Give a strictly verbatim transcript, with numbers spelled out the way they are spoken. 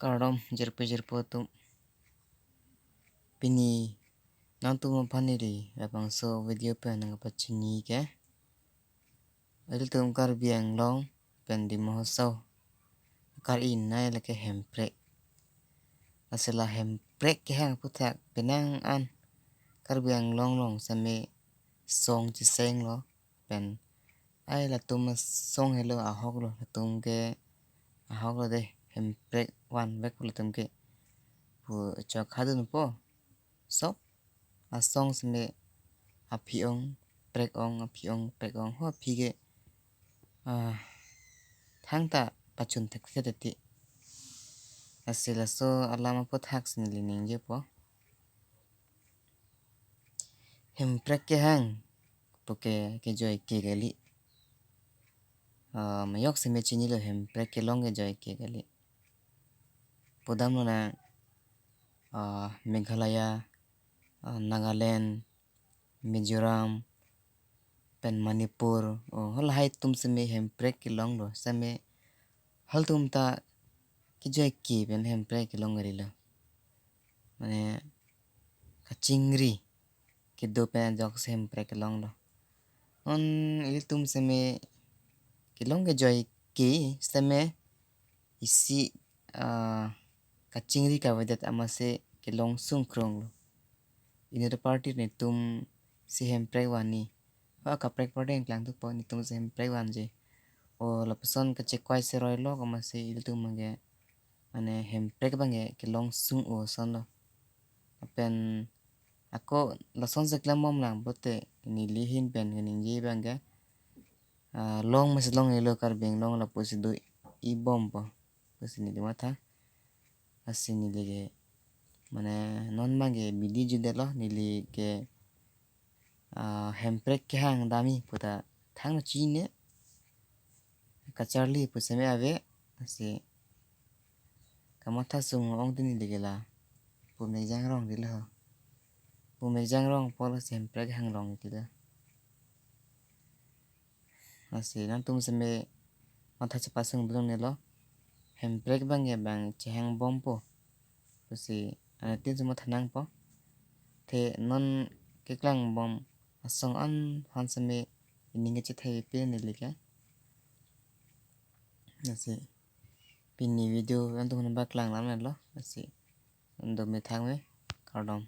Kardom jirpi jirpo atum. Pini nangtum aphan neli labangso video pen nangpachini ke. Ilitum Karbi Anglong pen Dima Hasao kar-i nai lake hemprek. Lasi la hemprek kehang aphuthak penang an Karbi Anglong along seme song chisenglo pen ai latum asong helo, ahoklo, latum ke ahoklo de, hemprek vanvekpo latum ke pu chok hadunpo. Sok asong seme aphi ong prek ong, aphi ong prek ong, ho aphi ke ah, thangta pachun thekthedet ti. Lasi laso alam aphuthak si neli ningjepo. Hemprek kehang puke kejoi ke kali. Ah, majok seme chinilo hemprek kelong kejoi ke kali. Pudamlo na, ah, Meghalaya, ah, Nagaland, Mizoram pen Manipur, o, halahai atum seme hemprek kelonglo, seme halatum ta kejoi ke pen hemprek kelong kalilo. Mane kachingri kedo pen ajok si hemprek kelonglo. Non ilitum seme kelong kejoi ke seme isi, ah, kachingri kavedet amatsi kelong sungkrunglo. Inut aparty netum si hemprek vanji. Ho kaprek party nangklang thupo, netum si hemprek vanji. O lapuson kachekwai seroi lok amatsi ilitum abangke, mane hemprek abangke kelong sung-o asonlo. Lapen ako lason si klembom lang pulote neli ahin pen kaningje abangke, ah, long masi longlelo Karbi Anglong lapusi do-i bompo pusi neli matha. Lasi neli ke mane non abangke bidi judetlo, neli ke, ah, hemprek kehang damji puta thang chinine kacharli pu seme ave. Lasi kamatha sung-ong ti neli ke la pu mekjang rong dilo ho. Pu mekjang rongpo, lasi hemprek hang long dilo. Lasi nangtum seme matha chepasung dun nelo. Hemprek abangke bang chehang bompo pusi anatin si matha nangpo. Te non keklang bom asong an aphan seme ining kachethai pe neli ke. Lasi pini video nangtum aphan paklang lam nelo. Lasi nangtum methang me, kardom.